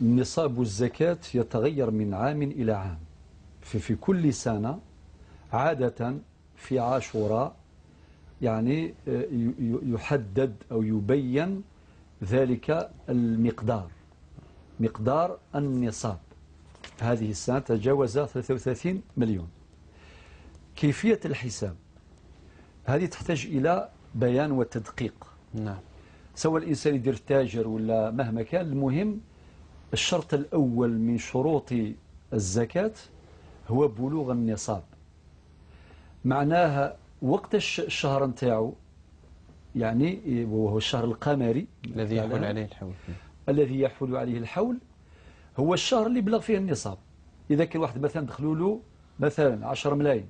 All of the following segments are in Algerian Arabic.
نصاب الزكاة يتغير من عام إلى عام، في كل سنة عادة في عاشوراء يعني يحدد أو يبين ذلك المقدار، مقدار النصاب. هذه السنة تجاوز 33 مليون. كيفية الحساب هذه تحتاج إلى بيان وتدقيق. نعم. سواء الإنسان يدير تاجر ولا مهما كان، المهم الشرط الأول من شروط الزكاة هو بلوغ النصاب. معناها وقت الشهر نتاعو، يعني وهو الشهر القمري الذي يحول عليه الحول، الذي يحول عليه الحول هو الشهر اللي بلغ فيه النصاب. إذا كان واحد مثلا دخلوا له مثلا 10 ملايين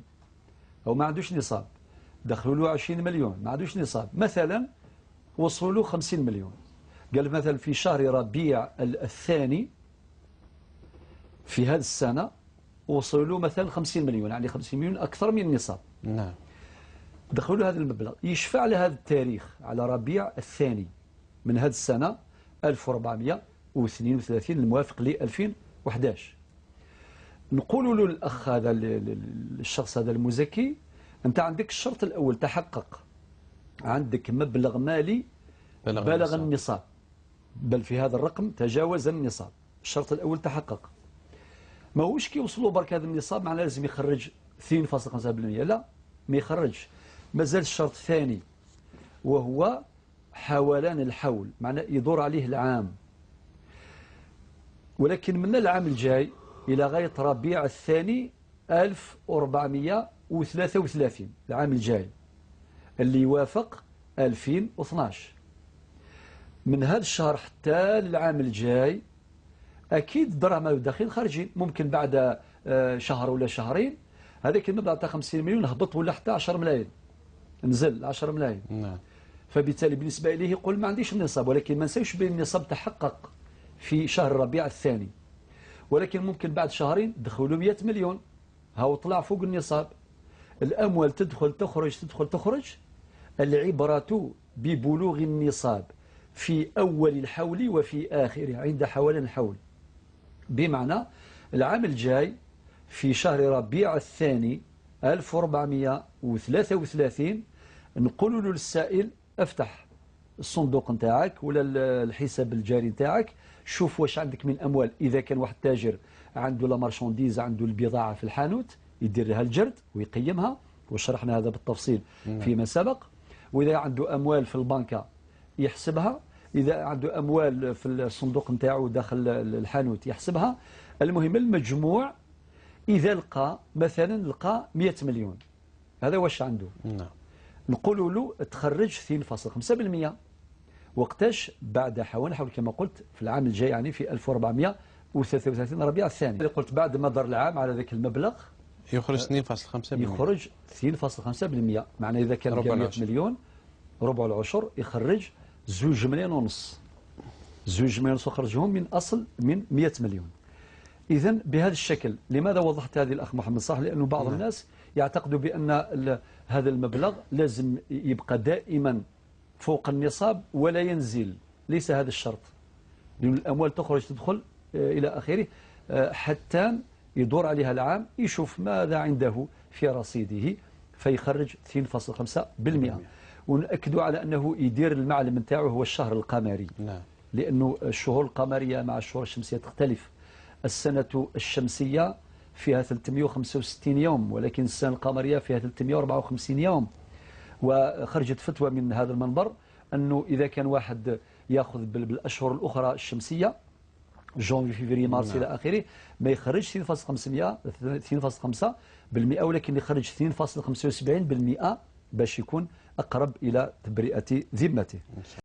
أو ما عندوش نصاب، دخلوا له 20 مليون ما عندوش نصاب، مثلا وصلوا له 50 مليون، قال مثلا في شهر ربيع الثاني في هذه السنة وصلوا له مثلا 50 مليون، يعني 50 مليون أكثر من النصاب. نعم. دخلوا له هذا المبلغ، يشفع لهذا التاريخ على ربيع الثاني من هذه السنة 1432 الموافق ل 2011. نقول له الأخ هذا، الشخص هذا المزكي، أنت عندك الشرط الأول تحقق، عندك مبلغ مالي بلغ النصاب، بل في هذا الرقم تجاوز النصاب، الشرط الأول تحقق. ماهوش كي وصلوا برك هذا النصاب معناه لازم يخرج 2.5%، لا ما يخرجش، مازال الشرط الثاني وهو حولان الحول، معناه يدور عليه العام. ولكن من العام الجاي إلى غاية ربيع الثاني 1433 العام الجاي اللي يوافق 2012، من هذا الشهر حتى للعام الجاي أكيد الدراهم الداخل خارجين، ممكن بعد شهر ولا شهرين هذاك المبلغ تاع 50 مليون هبط ولا حتى 10 ملايين، نزل 10 ملايين. نعم. فبالتالي بالنسبة إليه يقول ما عنديش النصاب، ولكن ما نساوش بأن النصاب تحقق في شهر ربيع الثاني، ولكن ممكن بعد شهرين دخلوا 100 مليون، هاو طلع فوق النصاب. الأموال تدخل تخرج تدخل تخرج، العبرة ببلوغ النصاب في أول الحول وفي آخره عند حوالين الحول. بمعنى العام الجاي في شهر ربيع الثاني 1433 نقول له للسائل افتح الصندوق نتاعك ولا الحساب الجاري نتاعك، شوف واش عندك من أموال. إذا كان واحد تاجر عنده la marchandise، عنده البضاعة في الحانوت، يدير لها الجرد ويقيمها، وشرحنا هذا بالتفصيل فيما سبق. وإذا عنده أموال في البنكة يحسبها، إذا عنده أموال في الصندوق نتاعو داخل الحانوت يحسبها. المهم المجموع إذا لقى مثلا لقى 100 مليون، هذا واش عنده. نعم. نقولوا له تخرج 2.5% وقتاش؟ بعد حوالي حول كما قلت في العام الجاي، يعني في 1433 ربيع الثاني. قلت بعد ما دار العام على ذاك المبلغ يخرج 2.5%، يخرج 2.5%، معنى إذا كان 100 مليون ربع العشر يخرج 2.5 مليون، 2.5 مليون خرجهم من أصل من 100 مليون. إذا بهذا الشكل. لماذا وضحت هذه الأخ محمد صالح؟ لأنه بعض الناس يعتقدوا بأن هذا المبلغ لازم يبقى دائما فوق النصاب ولا ينزل. ليس هذا الشرط، لأن الأموال تخرج تدخل إلى آخره حتى يدور عليها العام، يشوف ماذا عنده في رصيده فيخرج 2.5%. ونأكد على أنه يدير المعلم نتاعو هو الشهر القمري. نعم. لأنه الشهور القمرية مع الشهور الشمسية تختلف. السنة الشمسية فيها 365 يوم، ولكن السنة القمرية فيها 354 يوم. وخرجت فتوى من هذا المنبر أنه إذا كان واحد يأخذ بالأشهر الأخرى الشمسية جونفي فيفري مارس إلى آخره ما يخرجش 2.5%، ولكن يخرج 2.75% باش يكون أقرب إلى تبرئة ذمته.